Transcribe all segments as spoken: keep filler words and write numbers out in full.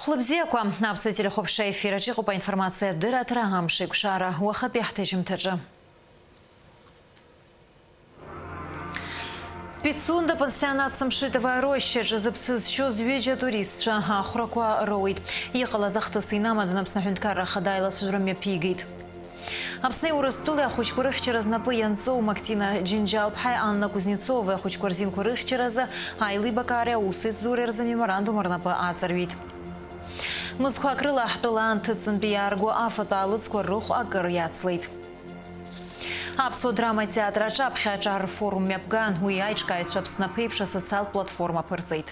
Хәлыбзиақәа, аԥсуа телехәаԥшра ефир аҿы иҟоуп аинформациатә дырраҭара «Амш еиқәшара» уахатәи ҳҭыжьымҭаҿы. Пицунда пансионат Самшитоваиа рощаҿы зыԥсы зшьоз ҩыџьа атуристцәа ахәрақәа роуит. Иҟалаз ахҭыс инамаданы Аԥсны аҳәынҭқарра ахада аилацәажәара мҩаԥигеит. Аԥсни Урыстәылеи ахәыҷқәа рыхьчара знапы ианҵоу Мактина Џьынџьал-ԥҳаи Анна Кузнецовеи ахәыҷқәа рзинқәа рыхьчаразы аилибакаареи аусеицуреи рзы меморандум рнапы аҵарҩит. Мызқәак рыла ҳтәыла анҭыҵынтәи иаарго афатә аалыҵқәа рыхә акыр иацлеит. Аԥсуа драма театр аҿаԥхьа аҿар рфорум мҩаԥган, уи аиҿкааҩцәа Аԥсны аԥеиԥш асоциалтә платформа ԥырҵеит.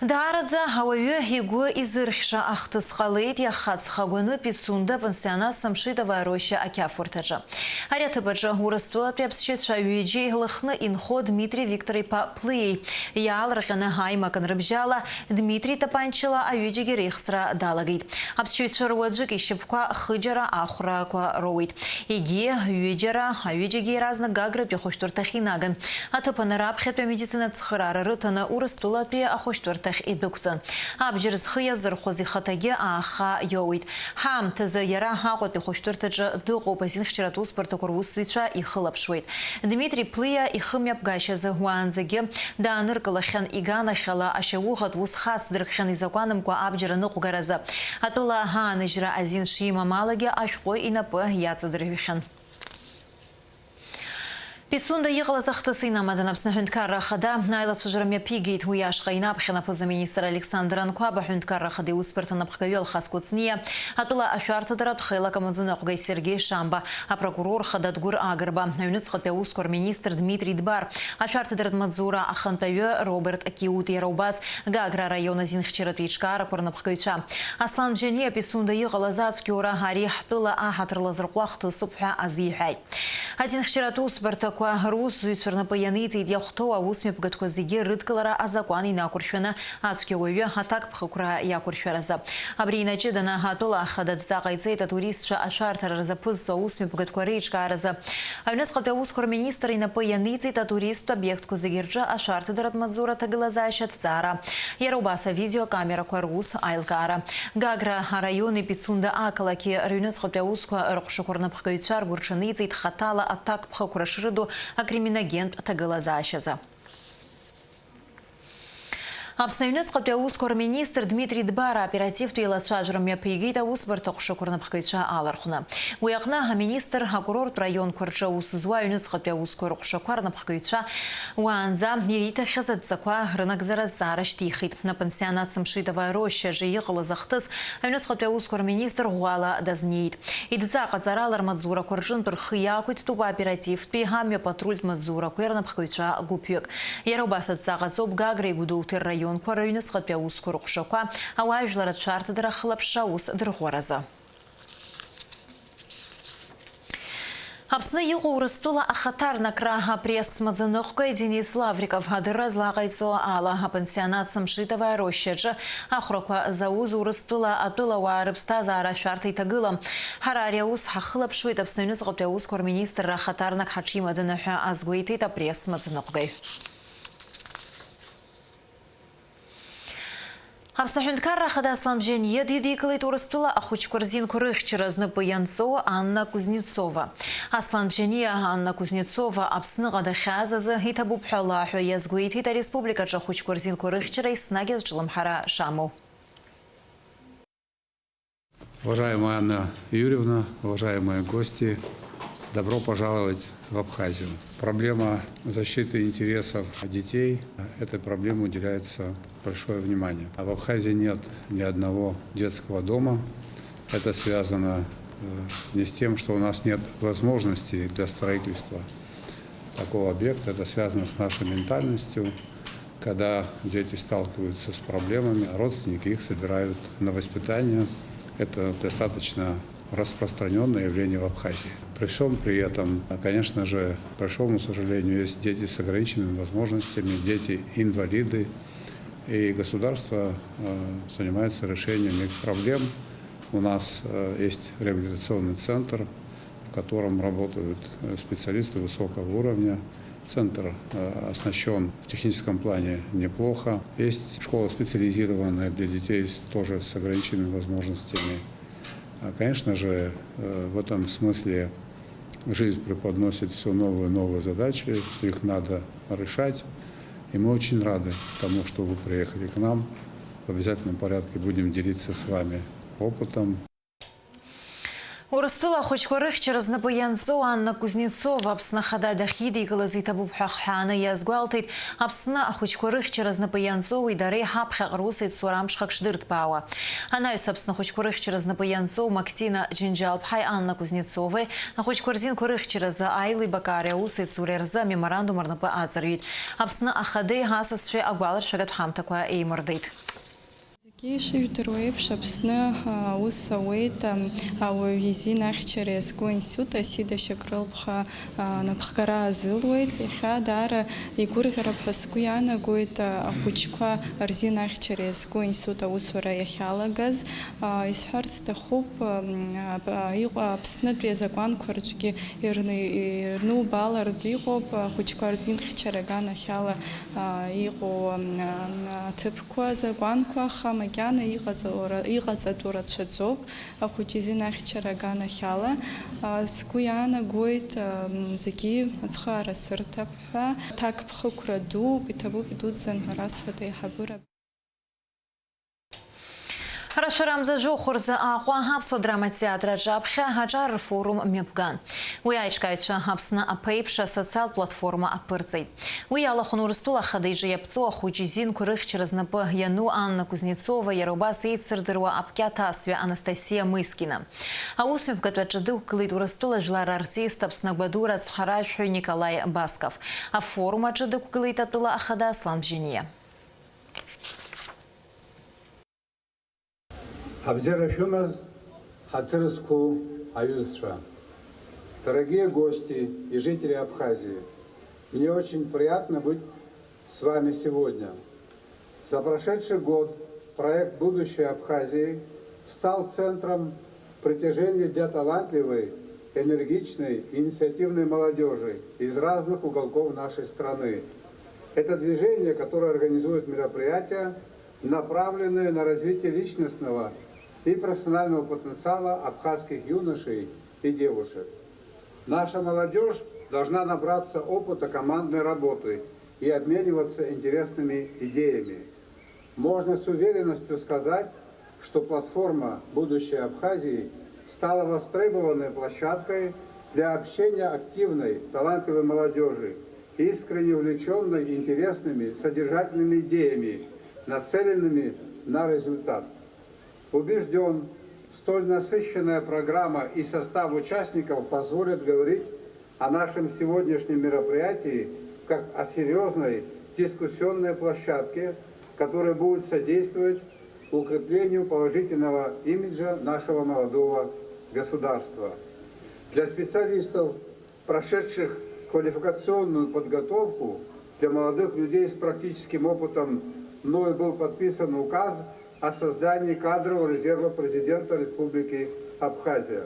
Даараӡа ауаҩы игәы изырхьша ахҭыс ҟалеит иаха ҵхагәаны Пицунда пансионат Самшитоваиа роща ақьафурҭаҿы. Ари аҭыԥ аҿы Урыстәылатәи аԥсшьаҩцәа ҩыџьеи Лыхны инхо Дмитри Виктор-иԥа Ԥлиеи иаалырҟьаны аимак анрыбжьала, Дмитри тапанчала аҩыџьагьы реихсра далагеит. Аԥсшьаҩцәа руаӡәык ишьапқәа хыџьара ахәрақәа роуеит. Егьи ҩыџьара, аҩыџьагьы иаразнак Гагратәи ахәышәтәырҭахь инаган. Аҭыԥан раԥхьатәи амедицинатә цхыраара рыҭаны Урыстәылатәи ахәышәтәырҭахь идәықәҵан. Абџьар зхы иазырхәоз ихаҭагьы ааха иоуит. Ҳаамҭазы иара Аҟәатәи ахәышәтәырҭаҿы дыҟоуп, азинхьчаратә усбарҭақәа русзуҩцәа ихылаԥшуеит. Дмитри Ԥлиа ихымҩаԥгашьазы уаанӡагьы дааныркылахьан, иганахьала ашьаухатә ус хацдыркхьан изакәанымкәа абџьар аныҟәгаразы. Атәыла ааныжьра азин шимам алагьы ашәҟәы инапы иаҵадыржәхьан. Пицунда иҟалаз ахҭыс инамаданы Аԥсны аҳәынҭқарра ахада аилацәажәара мҩаԥигеит. Уи ашҟа инаԥхьан аԥыза-министр Александр Анқәаб, аҳәынҭқарра ахада иусбарҭа анапхгаҩы Алхас Кәыҵниа, атәыла ашәарҭадаратә хеилак амаӡаныҟәгаҩ Сергеи Шамба, апрокурор хада Дгәыр Агрба, аҩныҵҟатәи аусқәа рминистр Дмитри Дбар, ашәарҭадаратә маҵзура ахантәаҩы Роберт Киут, иара убас Гагра араион азинхьчаратә еиҿкаарақәа рнапхгаҩцәа. Аслан Бжьаниа Пицунда иҟалаз ацәгьоура ари ҳтәыла аҳаҭыр лазырҟәуа хҭысуп ҳәа азиҳәааит. Азинхьчаратә усбарҭақәа русзуҩцәа рнапы ианиҵеит иахәҭоу аусмҩаԥгатәқәа зегьы рыдкылара азакәан инақәыршәаны ацәгьауаҩы аҭакԥхықәра иақәыршәаразы. Абри инаҷыданы атәыла ахада адҵа ҟаиҵеит атуристцәа ашәарҭара рзаԥызҵо аусмҩаԥгатәқәа реиҿкааразы. Аҩныҵҟатәи аусқәа рминистр инапы ианиҵеит атуристтә обиектқәа зегьы рҿы ашәарҭадаратә маҵзура аҭагылазаашьа аҭҵаара. Иара убас авидеокамерақәа рус аилкаара. Гагра араиони Пицунда ақалақьи рыҩныҵҟатәи аусқәа рыҟәшақәа рнапхгаҩцәа ргәырҽаниҵеит хаҭала аҭакԥхықәра шрыду акриминогентә ҭагылазаашьазы. Аԥсны аҩныҵҟатәи аусқәа рминистр Дмитри Дбара аоперативтә еилацәажәара мҩаԥигеит аусбарҭа ҟәшақәа рнапхгаҩцәа алархәны. Уи аҟны аминистр акурорттә раионқәа рҿы аус зуа аҩныҵҟатәи аусқәа рыҟәшақәа рнапхгаҩцәа уаанӡа ириҭахьаз адҵақәа рынагӡара азҵаара шьҭихит. Апансионат Самшитоваиа рощаҿы иҟалаз ахҭыс аҩныҵҟатәи аусқәа рминистр ӷәӷәала дазнеит. Идҵа аҟаҵарала рмаҵзурақәа рҿынтә рхы иақәиҭтәуп аоперативтәи амҩа патрультә маҵзурақәеи рнапхгаҩцәа гәыԥҩык. Иара убас адҵа ҟаҵоуп Гагреи Гәдоуҭеи рраионқәа рыҩныҵҟатәи аусқәа рыҟәшақәа ауаажәлар аҿарҭадара ахылаԥшра аус дырӷәӷәаразы. Аԥсны иҟоу Урыстәыла ахаҭарнакра апресс-маӡаныҟәгаҩ Денис Лавриков адырра злаҟаиҵо ала, апансионат Самшитоваиа рощаҿы ахәрақәа зауз Урыстәыла атәылауаа рыԥсҭазаара ашәарҭа иҭагылам. Ҳара ари аус ҳахылаԥшуеит Аԥсны аҩныҵҟатәи аусқәа рминистрра ахаҭарнак ҳаҽимаданы ҳәа азгәеиҭеит апресс-маӡаныҟәгаҩ. Аԥсны аҳәынҭқарра ахада Аслан Бжьаниа дидикылеит Урыстәыла ахәыҷқәа рзинқәа рыхьчара знапы ианҵоу Анна Кузнецова. Аслан Бжьаниа Анна Кузнецова Аԥсныҟа дахьааз азы иҭабуп ҳәа лаҳәа иазгәеиҭеит ареспубликаҿы ахәыҷқәа рзинқәа рыхьчара еснагь азҿлымҳара шамоу. Уважаемая Анна Юрьевна, уважаемые гости, добро пожаловать в Абхазию. Проблема защиты интересов детей, этой проблеме уделяется большое внимание. А в Абхазии нет ни одного детского дома. Это связано э, не с тем, что у нас нет возможностей для строительства такого объекта, это связано с нашей ментальностью. Когда дети сталкиваются с проблемами, родственники их собирают на воспитание. Это достаточно распространённое явление в Абхазии. При всём при этом, конечно же, к большому сожалению, есть дети с ограниченными возможностями, дети-инвалиды, и государство занимается решением их проблем. У нас есть реабилитационный центр, в котором работают специалисты высокого уровня, Центр э, оснащен в техническом плане неплохо. Есть школа специализированная для детей с- тоже с ограниченными возможностями. А, Конечно же, э, в этом смысле жизнь преподносит все новые и новые задачи, их надо решать. И мы очень рады тому, что вы приехали к нам. В обязательном порядке будем делиться с вами опытом. Урыстәыла ахәыҷқәа рыхьчара знапы ианҵоу Анна Кузнецова Аԥсны Ахада дахьидикылаз иҭабуп ҳәа ахҳәааны иазгәалҭеит Аԥсны ахәыҷқәа рыхьчара знапы ианҵоу идареи ҳаԥхьаҟа русеицура амшхак шдырҭбаауа. Анаҩс Аԥсны ахәыҷқәа рыхьчара знапы ианҵоу Мактина Џьынџьал-ԥҳаи Анна Кузнецовеи ахәыҷқәа рзинқәа рыхьчаразы аилибакаареи аусеицуреи рзы амеморандум рнапы аҵарҩит. Аԥсны Ахадеи асасцәеи агәаларшәагатә ҳамҭақәа еимырдеит. Зегьы ишыжәдыруа еиԥш, Аԥсны аус ауеит ауаҩы изин ахьчара иазку аинститут, Асида Шьакрылԥха анапхгара азылуеит. Иахьа даара игәырӷьароуп ҳәа сгәы иаанагоит ахәыҷқәа рзин ахьчара иазку аинститут аусура иахьалагаз. Исҳәарц сҭахуп, Аԥснытәи азакәанқәа рҿгьы ирны-, ирнубаалартә иҟоуп ахәыҷқәа рзин хьчара аганахьала иҟоу аҭыԥ. Қәа азакәанқәа, аха макьана иҟаҵаура-, иҟаҵатәу рацәаӡоуп, ахәыҷ изин ахьчара аганахьала. А, сгәы иаанагоит, а, м, зегьы ацхыраара сырҭап ҳәа. Ҭакԥхықәра дууп, иҭабуп идуӡӡан ҳәа расҳәоит аиҳабыра. Рашәара мза жәохә рзы Аҟәа аԥсуа драматеатр аҿаԥхьа аҿар рфорум мҩаԥган. Уи аиҿкааҩцәа Аԥсны аԥеиԥш асоциалтә платформа аԥырҵеит. Уи иалахәын Урыстәыла Ахада иҿы иаԥҵоу ахәыҷ изинқәа рыхьчара знапы иану Анна Кузнецова, иара убас еицырдыруа аԥкьаҭасҩы Анастасиа Мыскина. Аусмҩаԥгатә аҿы дықәгылеит Урыстәыла жәлар артист, Аԥсны агәадура ацҳаражәҳәаҩ Николаи Басков. Афорум аҿы дықәгылеит атәыла ахада Аслан Бжьаниа. Абзиара шәымаз, ҳаҭыр зқәу аҩызцәа. Дорогие гости и жители Абхазии, мне очень приятно быть с вами сегодня. За прошедший год проект «Будущее Абхазии» стал центром притяжения для талантливой, энергичной, инициативной молодежи из разных уголков нашей страны. Это движение, которое организует мероприятия, направленные на развитие личностного и профессионального потенциала абхазских юношей и девушек. Наша молодежь должна набраться опыта командной работы и обмениваться интересными идеями. Можно с уверенностью сказать, что платформа «Будущее Абхазии» стала востребованной площадкой для общения активной, талантливой молодежи, искренне увлечённой интересными, содержательными идеями, нацеленными на результат. Убеждён, столь насыщенная программа и состав участников позволят говорить о нашем сегодняшнем мероприятии как о серьёзной дискуссионной площадке, которая будет содействовать укреплению положительного имиджа нашего молодого государства. Для специалистов, прошедших квалификационную подготовку, для молодых людей с практическим опытом, мною был подписан указ о создании кадрового резерва президента Республики Абхазия.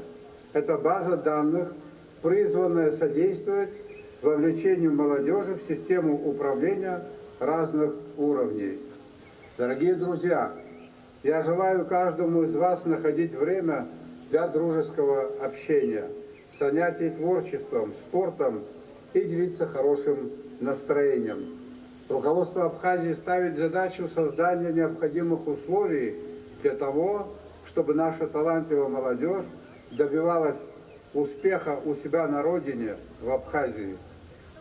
Это база данных, призванная содействовать вовлечению молодёжи в систему управления разных уровней. Дорогие друзья, я желаю каждому из вас находить время для дружеского общения, занятий творчеством, спортом и делиться хорошим настроением. Руководство Абхазии ставит задачу создания необходимых условий для того, чтобы наша талантливая молодёжь добивалась успеха у себя на родине, в Абхазии.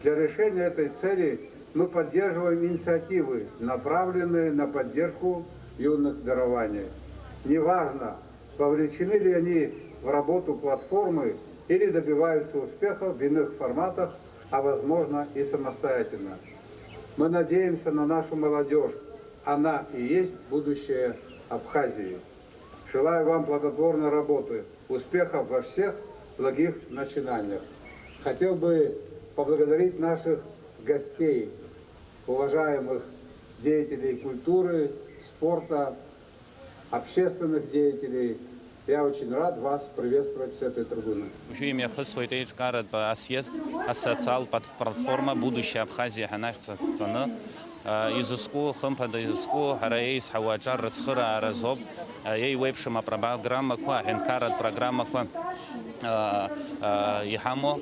Для решения этой цели мы поддерживаем инициативы, направленные на поддержку юных дарований. Неважно, вовлечены ли они в работу платформы или добиваются успеха в иных форматах, а возможно и самостоятельно. Мы надеемся на нашу молодёжь. Она и есть будущее Абхазии. Желаю вам плодотворной работы, успехов во всех благих начинаниях. Хотел бы поблагодарить наших гостей, уважаемых деятелей культуры, спорта, общественных деятелей, Я очень рад вас приветствовать с этой трибуны. Уажәы имҩаԥысуеит еиҿкааратә асъезд асоциалтә платформа «Будущее Абхазия» ҳәа ахьӡ ҭҵаны. Изызку, хымԥада изызку, ҳара еизҳауа аҿар рыцхыраара азоуп. Еиуеиԥшым апрограммақәа, аҳәынҭқарратә программақәа иҳамоу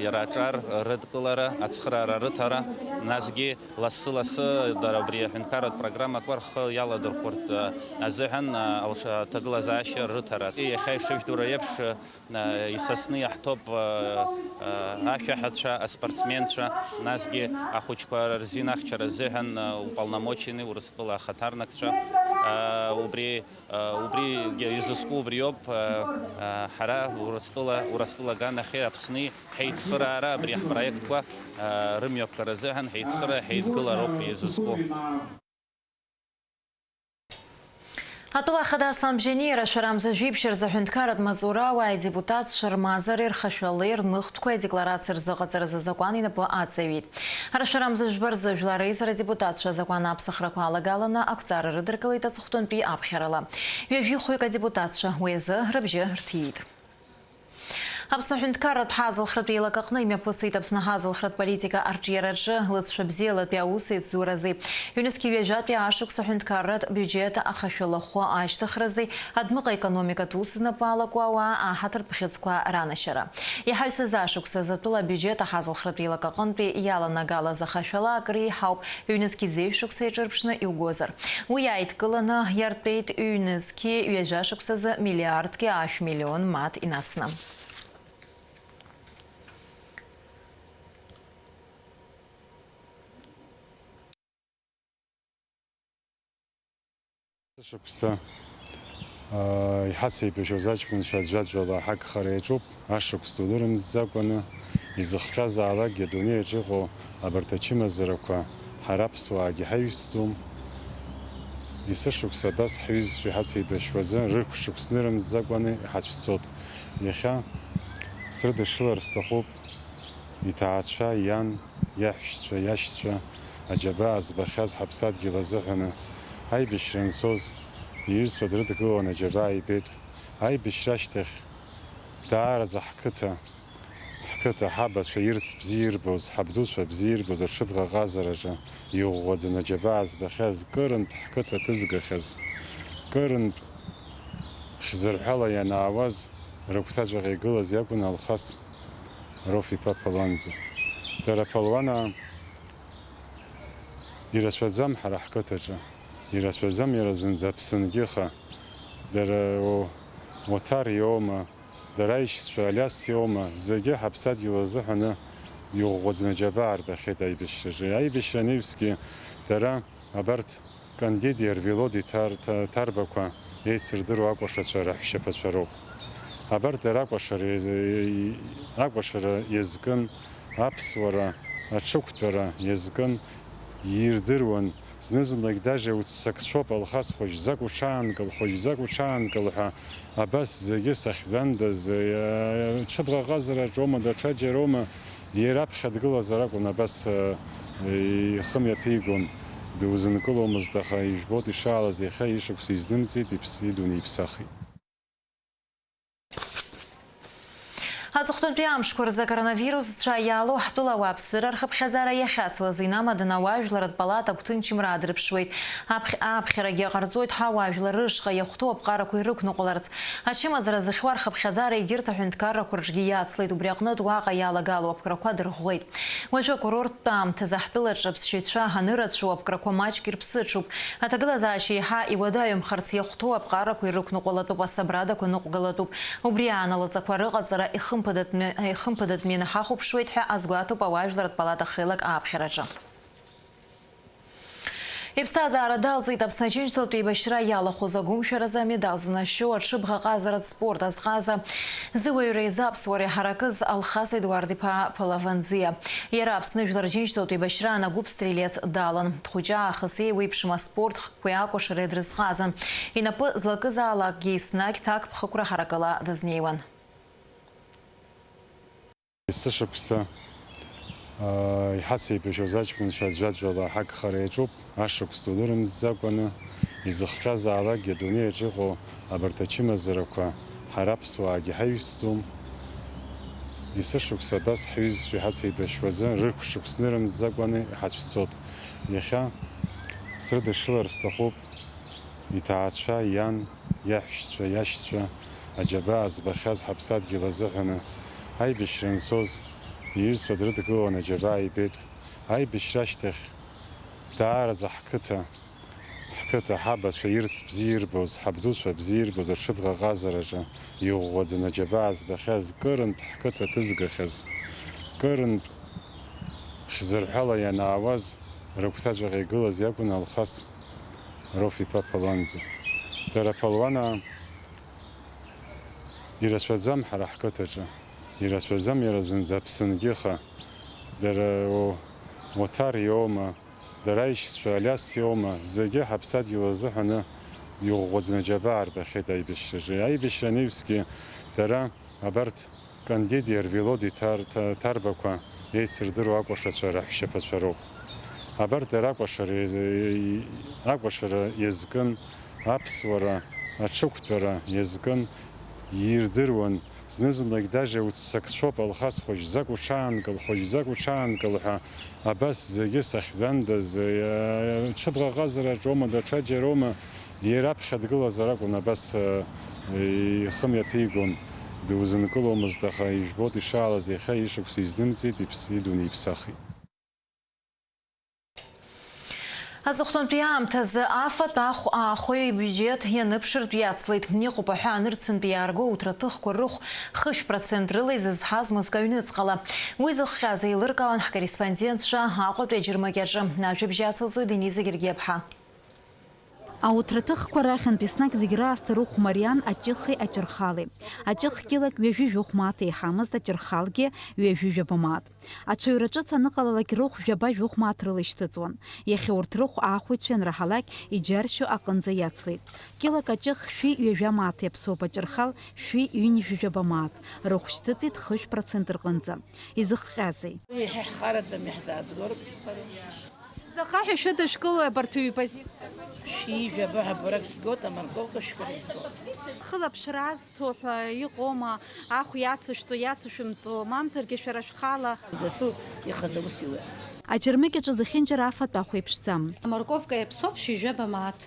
иара аҿар рыдкылара, ацхыраара рыҭара, насгьы лассы-лассы дара убри аҳәынҭқарратә программақәа рхы иаладырхәыртә азыҳәан аҭагылазаашьа рыҭара. Иахьа ишыжәдыруа еиԥш, Исасны иаҳҭоуп ашәаҳәацәа, аспортсменцәа, насгьы ахәыҷқәа рзин ахьчара азыҳәан уполномоченный Урыстәыла ахаҭарнакцәа. Убри, убри изызку убриоуп, ҳара Урыстәыла, Урыстәыла аганахьеи Аԥсни ҳеицхыраара, абри ҳпроектқәа рымҩаԥгара азыҳәан ҳеицхыраара, ҳеидгылароуп изызку. Атәыла ахада Аслан Бжьаниа рашәарамза жәиԥшь рзы аҳәынҭқарратә маҵзурауааи адепутатцәа рмазареи рхашәалеи рныхтәқәеи адекларациа рзыҟаҵаразы азакәан инапы аҵаҩит. Рашәарамза жәба рзы Жәлар Реизара адепутатцәа азакәан аԥсахрақәа алагаланы ақәҵара рыдыркылеит аҵыхәтәантәи аԥхьарала. Ҩажәи хәҩык адепутатцәа уи азы рыбжьы рҭиит. Аԥсны аҳәынҭқарратә ҳазалхратә еилакаҟны имҩаԥысит Аԥсны ҳазалхратә политика арҿиараҿы лыҵшәа бзиалатәи аус еицзуразы, ҩнызқьи ҩажәатәи ашықәс аҳәынҭқарратә биуџьет ахашәалахәы ашьҭыхразы, адмыҟа економикатә ус знапы алаку ауаа аҳаҭыртә бӷьыцқәа ранашьара. Иҳаҩсыз ашықәс азы атәыла абиуџьет аҳазалхратә еилакаҟынтәи иаланагалаз ахашәала акы реиҳауп, ҩнызқьи зеижә шықәса иаҿырԥшны иугозар. Уи ааидкыланы иартәеит ҩнызқьи ҩажәа шықәсазы миллиардки ашә миллион мааҭ инацны. Шықәса, аа, иҳацеибашьуаз аҷкәынцәа аӡәаӡәала ҳагхара иаҿуп, ашықәс ду нырымҵӡакәаны, изыхҟьазаалакгьы адунеи аҿы иҟоу абарҭ ачымазарақәа ҳара аԥсуаагьы ҳаҩсӡом. Есышықәса абас ҳҩызцәа иҳацеибашьуазы рықәшықәс нырымҵӡакәаны иҳацәцоит. Иахьа срыдышшылар сҭахуп иҭаацәа, иан, иаҳәшьцәа, иашьцәа, аџьабаа збахьаз ҳаԥсадгьыл азыҳәаны. Аибашьра анцоз, иҩызцәа дрыдгылан аџьабаа ибеит. Аибашьра ашьҭахь даараӡа ҳқыҭа, ҳқыҭа ҳабацәа ирҭ бзиа ирбоз, ҳабдуцәа бзиа ирбоз аҽыбӷаҟазараҿы иӷәӷәаӡаны аџьабаа збахьаз, кырынтә ҳқыҭа ҭызгахьаз, кырынтә хьӡырҳәала ианаауаз рыгәҭаҵәҟьа игылаз иакәын Алхас Роф-иԥа Ԥалуанӡа. Дара аԥалуанаа ирацәаӡам ҳара ҳқыҭаҿы, ирацәаӡам иара зынӡа Аԥсынгьы, аха дара О-, Оҭар иоума, дара аишьцәа Алиас иоума, зегьы ҳаԥсадгьыл азыҳәаны иӷәӷәаӡаны аџьабаа рбахьеит аибашьраҿы. Аибашьра анаҩсгьы дара абарҭ Кандиди Арвелоди Ҭар-, Ҭа-, Ҭарбақәа еицырдыруа акәашацәа раҳәшьаԥацәа роуп. Абарҭ дара акәашара иаз-, акәашара иазкын, аԥсуара аҽықәтәара иазкын, ирдыруан, зны-зынлагь даже уццакцәоуп, Алхас, хәыҷӡак уҽаанкыл, хәыҷӡак уҽаанкыл ҳәа, абас зегьы сахьӡандаз, э, ҽыбӷаҟазараҿоума, даҽаџьароума, Иара аԥхьа дгылазар акәын, абас, э, ихы мҩаԥигон, дузынкыломызт, аха ижәбоит ишаалаз, иахьа ишықәса изнымҵит, иԥс-, идунеи иԥсахит. Аҵыхәтәантәи амшқәа рзы акоронавирус зцәа иалоу ҳтәыла ауааԥсыра рхыԥхьаӡара иахьацлаз инамаданы ауаажәларратә палата агәҭынчымра аадырԥшуеит. Аԥхь-, ааԥхьарагьы ҟарҵоит ҳауаажәлар рышҟа иахәҭоу аԥҟарақәа ирықәныҟәаларц. Ачымазара зыхьуа рхыԥхьаӡара егьырҭ аҳәынҭқаррақәа рҿгьы иацлеит, убри аҟнытә уаҟа иалагало аԥкрақәа дырӷәӷәеит. Уажәы акурорттә аамҭазы ҳтәылаҿы аԥсшьаҩцәа анырацәоу аԥкрақәа маҷк ирԥсыҽуп. Аҭагылазаашьа еиҳа иуадаҩымхарц иахәҭоу аԥҟарақәа ирықәныҟәалатәуп, асабрадақәа ныҟәгалатәуп. Убри аан алаҵақәа рыҟаҵара ихымԥадатәны, ихымԥадатәны ианаҳахәаԥшуеит ҳәа азгәаҭоуп ауаажәларратә палата хеилак ааԥхьараҿы. Иԥсҭазаара далҵит Аԥсны Аџьынџьтәылатә еибашьра иалахәыз агәымшәаразы амедал занашьоу аҽыбӷаҟазаратә спорт азҟаза, зыуаҩра изы аԥсуара иҳаракыз Алхас Едуард-иԥа Ԥалаванӡиа. Иара Аԥсны Жәлар Џьынџьтәылатә еибашьраан агәыԥ стрелец далан. Дхәыҷы аахыс еиуеиԥшым аспорт хкқәеи акәашареи дрызҟазан. Инапы злакызаалакгьы еснагь ҭакԥхықәра ҳаракыла дазнеиуан. Есышықәса, аа, иҳацеибашьуаз аҷкәынцәа аӡәаӡәала ҳагхара иаҿуп, ашықәс ду нырымҵӡакәаны, Изыхҟьазаалакгьы адунеи аҿы иҟоу абарҭ ачымазарақәа ҳара аԥсуаагьы ҳаҩсӡом. Есышықәса абас ҳҩызцәеи ҳацеибашьуазы рықәшықәс нырымҵӡакәаны иҳацәцоит. Иахьа срыдышшылар сҭахуп иҭаацәа, иан, иаҳәшьцәа, иашьцәа, аџьабаа збахьаз ҳаԥсадгьыл азыҳәаны аибашьра анцоз иҩызцәа дрыдгылан аџьабаа ибеит. Аибашьра ашьҭахь даараӡа ҳқыҭа, ҳқыҭа ҳабацәа ирҭ бзиа ирбоз, ҳабдуцәа бзиа ирбоз аҽыбӷаҟазараҿы иӷәӷәаӡаны аџьабаа збахьаз, кырынтә ҳқыҭа ҭызгахьаз, кырынтә хьӡырҳәала ианаауаз рыгәҭаҵәҟьа игылаз иакәын Алхас Роф-иԥа Ԥалуанӡа. Дара аԥалуанаа ирацәаӡам ҳара ҳқыҭаҿы, ирацәаӡам иара зынӡа Аԥсынгьы, аха дара О-, Оҭар иоума, дара аишьцәа Алиас иоума, зегьы ҳаԥсадгьыл азыҳәаны иӷәӷәаӡаны аџьабаа рбахьеит аибашьраҿы. Аибашьра анаҩсгьы дара абарҭ Кандиди Арвелоди Ҭар-, Ҭа-, Ҭарбақәа еицырдыруа акәашацәа раҳәшьаԥацәа роуп. Абарҭ дара акәашара иаз-, акәашара иазкын, аԥсуара аҽықәтәара иазкын, ирдыруан, зны-зынлагь даже уццакцәоуп, Алхас, хәыҷӡак уҽаанкыл, хәыҷӡак уҽаанкыл ҳәа, абас зегьы сахьӡандаз, э, ҽыбӷаҟазараҿоума, даҽаџьароума, Иара аԥхьа дгылазар акәын, абас, э, ихы мҩаԥигон, дузынкыломызт, аха ижәбоит ишаалаз, иахьа ишықәса изнымҵит, иԥс-, идунеи иԥсахит. Аҵыхәтәантәи аамҭазы афатә ахә аахәаҩ ибиуџьеҭ ианыԥшыртә иацлеит. Иҟоуп аҳәаа нырцәынтәи иаарго ауҭраҭыхқәа рыхә хышә процент рыла изызҳаз мызкы аҩныҵҟала. Уи зыхҟьаз еилыркаауан ҳкорреспондентцәа Аҟәатәи аџьармыкьаҿы. Ажәабжь ацылҵоит Дениза Гергиаԥҳа. Ауҭраҭыхқәа рахьынтә еснагь зегь раасҭа рыхә мариан аҷыхи аҷырхали. Аҷых кьылак ҩажәи жәохә мааҭ еиҳамызт, аҷырхалгьы ҩажәи жәаба мааҭ. Аҽаҩра ҿыц аныҟалалак рыхә жәаба-жәохә мааҭ рыла ишьҭыҵуан. Иахьа урҭ рыхә аахәаҩцәа ианраҳалак, иџьаршьо аҟынӡа иацлеит. Кьылак аҷых шәи ҩажәа мааҭ иаԥсоуп, аҷырхал шәи ҩынҩажәи жәаба мааҭ. Рыхә шьҭыҵит хышә процент рҟынӡа. Изыхҟьазеи? Иахьа ҳхараӡам, иаҳзаазгоуп ԥсхара. Заҟа ҳәа шәыдышәкылои абарҭ ҩба позициақәа? Шәи жәаба ҳәа бырак згоит, аморковка шәкыра изгоит. Хылаԥшра азҭо ҳәа иҟоума, ахә иацышәҵо, иацышәымҵо, мамзаргьы шәара шәхала? Дасу ихаӡа ус иуеит. Аџьармыкьаҿы зехьынџьара афатә ахә еиԥшӡам. Аморковка иаԥсоуп шәи жәаба мааҭ.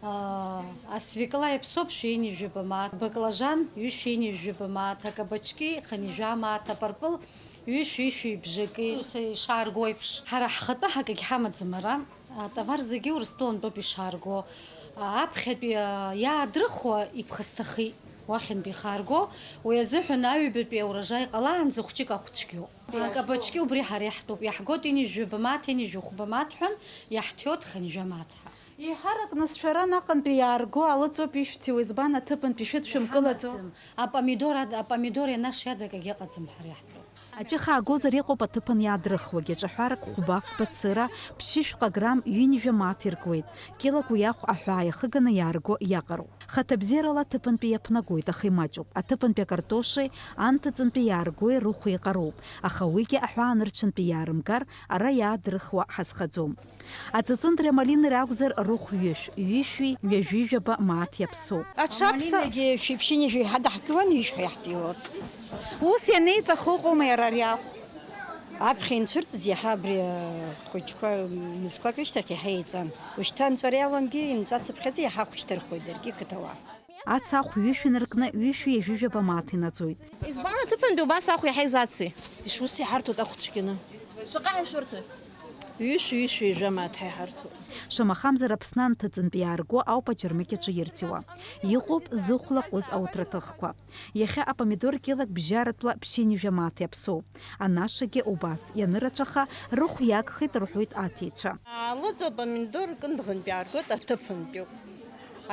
Аа, асвекла иаԥсоуп шәи ҩынҩажәи жәаба мааҭ. Баклажан ҩышәи ҩынҩажәи жәаба мааҭ, акабачки хынҩажәа мааҭ, апырпыл Ҩышә, ҩышәи бжаки, ус ишаарго еиԥш, ҳара ҳхатәы ҳакагь ҳамаӡам ара. Атовар зегьы Урыстәылантәоуп ишаарго. Аԥхьатәи, а, иаадрыхуа иԥхасҭахеит, уахьынтә ихаарго, уи азыҳәан аҩбатәи аурожаи ҟалаанӡа хәҷык ахә цәгьоуп. Акабачки убри ҳара иаҳтәуп, иаҳгоит ҩынҩажәи жәаба мааҭ, ҩынҩажәи хәба мааҭ ҳәа, иаҳҭиуеит хынҩажәа мааҭ ҳәа. Еиҳаракны сшәара анаҟынтәи иаарго алыҵоуп ишәҭиуа, избан, аҭыԥантәи шәыдшәымкылаӡо? Иҳамаӡам. Апомидор ад-, апомидор ианашьадак агьыҟаӡам ҳара иаҳтәу. Аҷыхаагозар иҟоуп аҭыԥан иаадрыхуагьы, ҿаҳәарак хәба-фба цыра, ԥшьышәҟа грамм ҩынҩажәа мааҭ иркуеит, кьылак уи ахә аҳәаа иахыганы иаарго иаҟароуп. Хаҭабзиарала аҭыԥантәи иаԥнагоит, аха имаҷуп. Аҭыԥантәи акартошеи анҭыҵынтәи иааргои рыхә еиҟароуп, аха уигьы аҳәаа нырцәынтәи иаарымгар, ара иаадрыхуа ҳазхаӡом. Аҵыҵындреи амалинеи ракәзар рыхә ҩышә, ҩышәи ҩажәи жәаба мааҭ иаԥсоуп. Аҽаԥса- Амалинагьы шәиԥшьынҩажәи ҳадаҳкуан, ҩышә ҳәа иаҳҭиуан. Ус ианеиҵахо ыҟоума иара ари ахә? Аԥхьа инцәырҵыз иаҳа абри, э, хәыҷқәа, мызқәак рышьҭахь иаҳа еиҵан. Ушьҭа анҵәара иалангьы инҵәацыԥхьаӡа иаҳа ахәшьҭырхуеит даргьы қыҭауаа. Ац ахә ҩышә инаркны ҩышәи ҩажәи жәаба мааҭ инаӡоит. Избан аҭыԥантәи убас ахә иаҳа изаци? Ишус иҳарҭоит ахә цәгьаны. Шаҟа ҳәа шәырҭоит? Ҩышә, ҩышәи жәа мааҭ ҳәа иҳарҭоит. Шамахамзар Аԥсны анҭыҵынтә иаарго ауп аџьармыкьаҿы ирҭиуа. Иҟоуп зыхә лаҟәыз ауҭраҭыхқәа. Иахьа апомидор кьылак бжьаратәла ԥшьынҩажәа мааҭ иаԥсоуп. Анашагьы убас, ианырацәаха, рыхә иагхеит рҳәоит аҭиҩцәа. Алыҵо апомидор кындӷынтә иааргоит, аҭыԥантәиуп.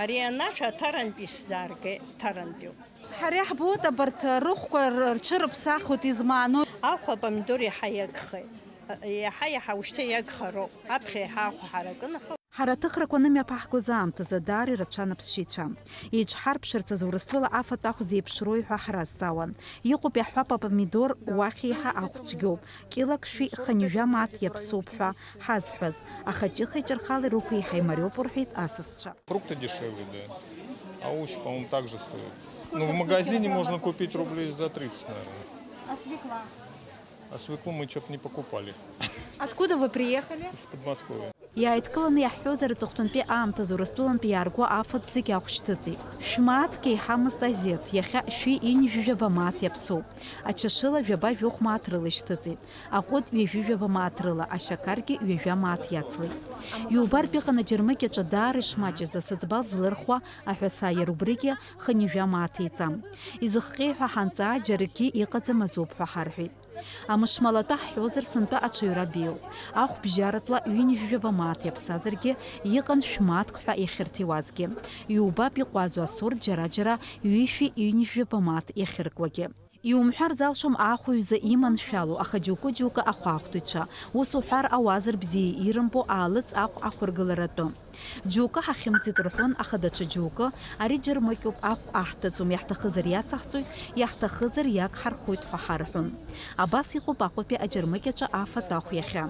Ари анаша аҭарантәи исзааргеит, ҭарантәиуп. Ҳара иаҳбоит абарҭ рыхәқәа р-, рҽырыԥсахуеит, измааноу? Ахә апомидор иаҳа иагхеит. Иаҳа-иаҳа ушьҭа иагхароуп. Аԥхьа иаҳа ахә ҳаракын, аха Ҳара аҭыхрақәа анымҩаԥаҳгоз аамҭазы даара ирацәан аԥсшьаҩцәа. Еиҿҳарԥшырц азы Урыстәыла афатә ахә зеиԥшроуи ҳәа ҳразҵаауан. Иҟоуп иаҳҳәап апомидор, уахь еиҳа ахә цәгьоуп, килак шәи хынҩажәа мааҭ иаԥсоуп ҳәа ҳазҳәаз, аха ҷыхеи ҿырхалеи рыхә еиҳа имариоуп рҳәеит асасцәа. Фрукты дешевле, да. А овощи, по-моему, так же стоят. Ну, в магазине можно купить рублей за тридцать, наверное. А свекла? А свеклу мы чё-то не покупали. Откуда вы приехали? Из Подмосковья. Иааидкыланы иаҳҳәозар, аҵыхәтәантәи аамҭазы Урыстәылантәи иаарго афатә зегь ахә шьҭыҵит. Шәмааҭк еиҳамызт азеҭ, иахьа шәи ҩынҩажәаба мааҭ иаԥсоуп. Ачашыла жәаба-жәохә мааҭ рыла ишьҭыҵит. Аҟәыд ҩажәи жәаба мааҭ рыла, ашьақаргьы ҩажәа мааҭ иацлеит. Иубартә иҟан аџьармыкьаҿы даара ишмаҷыз асыӡбал злырхуа аҳәасаиа рубригьы хынҩажәа мааҭ еиҵам. Изыхҟьеи ҳәа ҳанҵаа, џьаракгьы иҟаӡам азоуп ҳәа ҳарҳәеит. Амышмалатәа ҳҳәозар, сынтәа аҽаҩра беиоуп. Ахә бжьаратәла ҩынҩажәаба мааҭ иаԥсазаргьы, иҟан шәмааҭк ҳәа иахьырҭиуазгьы. Иубап иҟәазу асорт џьара-џьара ҩышәи ҩынҩажәаба мааҭ иахьыркуагьы. Иумҳәар залшом аахәаҩ изы иманшәало, аха џьоукы-џьоукы ахәаахәҭыҩцәа, ус уҳәар ауазар бзиа ирымбо аалыҵ ахә ақәыргыларатәы. Џьоукы ҳахьымӡеит рҳәон, аха даҽа џьоукы, ари џьармыкьоуп, ахә аҳҭаӡом, иаҳҭахызар иацаҳҵоит, иаҳҭахызар иагҳархоит ҳәа ҳарҳәон. Абас иҟоуп Аҟәатәи аџьармыкьаҿы афатә ахә иахьа.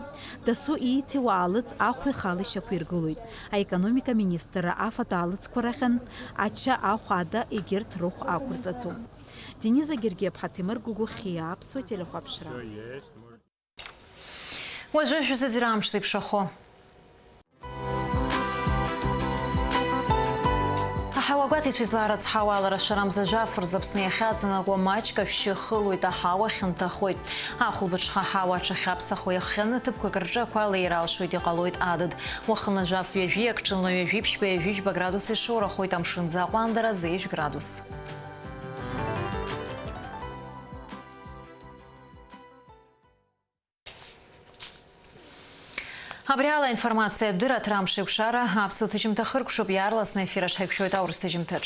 Дасу ииҭиуа аалыҵ ахә ихала ишьақәиргылоит. Аекономика министрра афатә аалыҵқәа рахьынтә ача, ахә ада егьырҭ рыхә ақәырҵаӡом. Дениза Гергиаԥҳа, Ҭемыр Гәыгәыхьиа, Аԥсуа телехәаԥшра. Уажәы шәзыӡырҩ амш зеиԥшрахо. Аҳауа гәаҭеицәа излаарыцҳауа ала рацәа рамза жәаф рзы Аԥсны иахьаҵанакуа маҷк ашәшьы хылоит, аҳауа хьанҭахоит. Ахәылбыҽха аҳауа аҽахьаԥсахуа иахҟьаны ҭыԥқәак рҿы ақәа леира алшоит, иҟалоит адыд. Уахынла жәаф ҩажәи акы, ҽынла ҩажәи ԥшьба, ҩажәи жәба градус ишоурахоит, амшын аӡы аҟәандара зежә градус. Абри ала аинформациатә дырраҭара Амшеикәшара аԥсуа ҭыжьымҭа хыркәшоуп, иаарласны аефир аҿы ҳаиқәшәоит аурыс ҭыжьымҭаҿ.